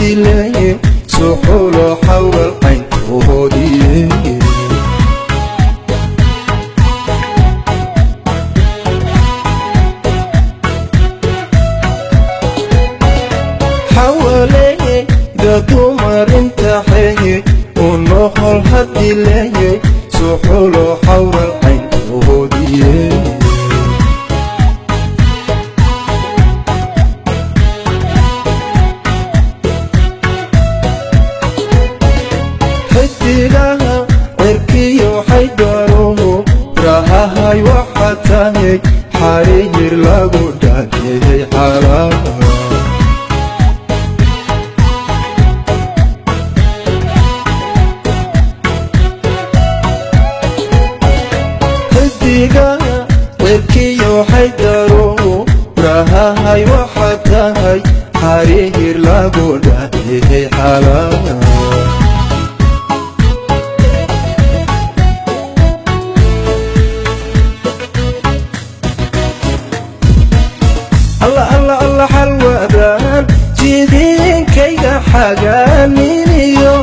hadileye suxulo xawral caynkoodiye xawaleye dadumarinta xeye unohol hadileye suxulo xawral caynkoodiye xidigaha cirkiyo xaydaruhu rahahay waxa tahay xariir lagu dhaadhiyey xalaa xidigaha cirkiyo xaydaruhu rahahay waxa tahay xariir lagu dhaadhiyey xalaa Allah Allah Allah xalwadan jidinkayga xagaaniniyo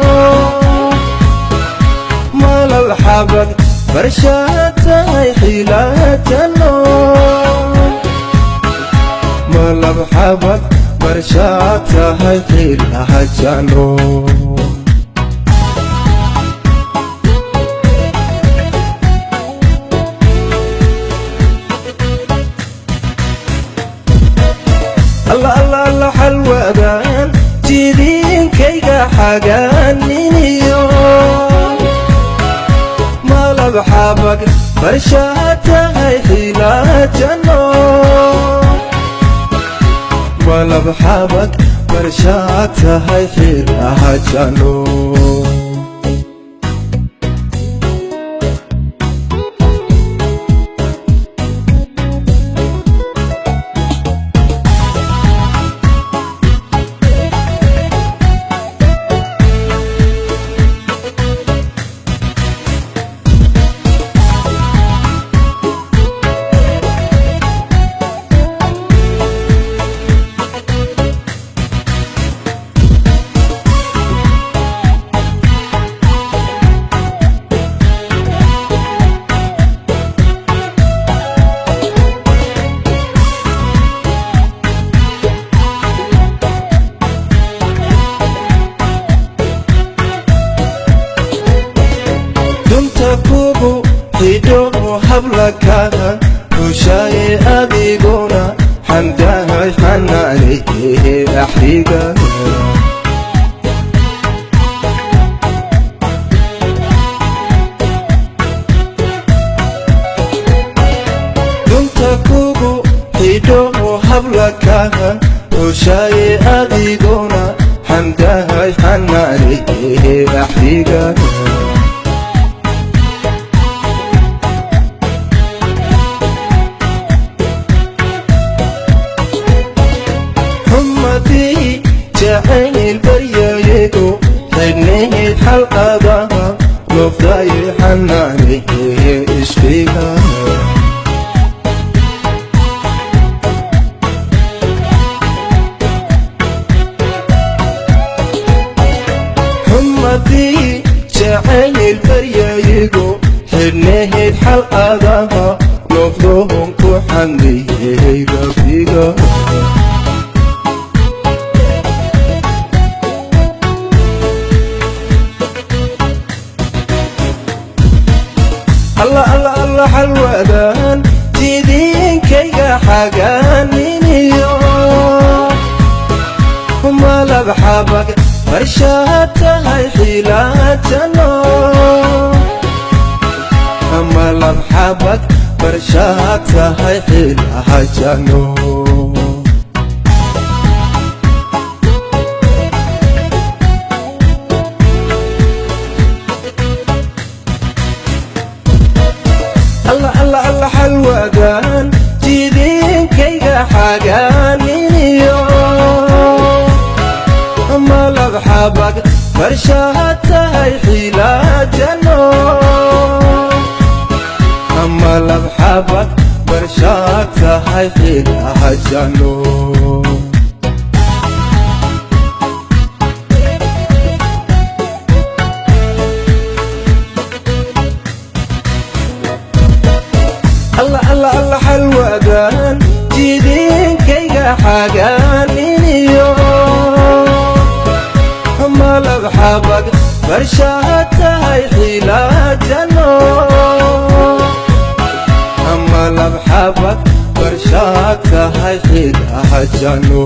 malal xabad barshaa tahay xilaajano malab xabad barshaa tahay xilaajano Allah Allah Allah xalwadan jidinkayga xagaaniniyo malab xabag barshaa tahay xilaajano malab xabag barshaa tahay xilaajano dunta kugu xidho hablakaha hushaye adiguna xamdahay xanaaneye axriga dunta kugu xidho hablakaha hushaye adiguna xamdahay xanaaneye axriga xumadii jacayl baryayeego xidhnayd xalqadaha noqdaye xanaaneye ishqiga xumadii jacayl baryayeego xidhnayd xalqadaha noqdohon ku xamdiyey rabbiga Allah Allah Allah xalwadan jidinkayga xagaaniniyo malab xabag barshaa tahay xilaajano malab xabag barshaa tahay xilaajano Allah Allah Allah xalwadan jidinkayga xagaaniniyo malab xabag barshaa tahay xilaajano malab xabag barshaa tahay xilaajano. Malab xabag barshaad tahay xilaajano, malab xabag barshaad tahay xilaajano.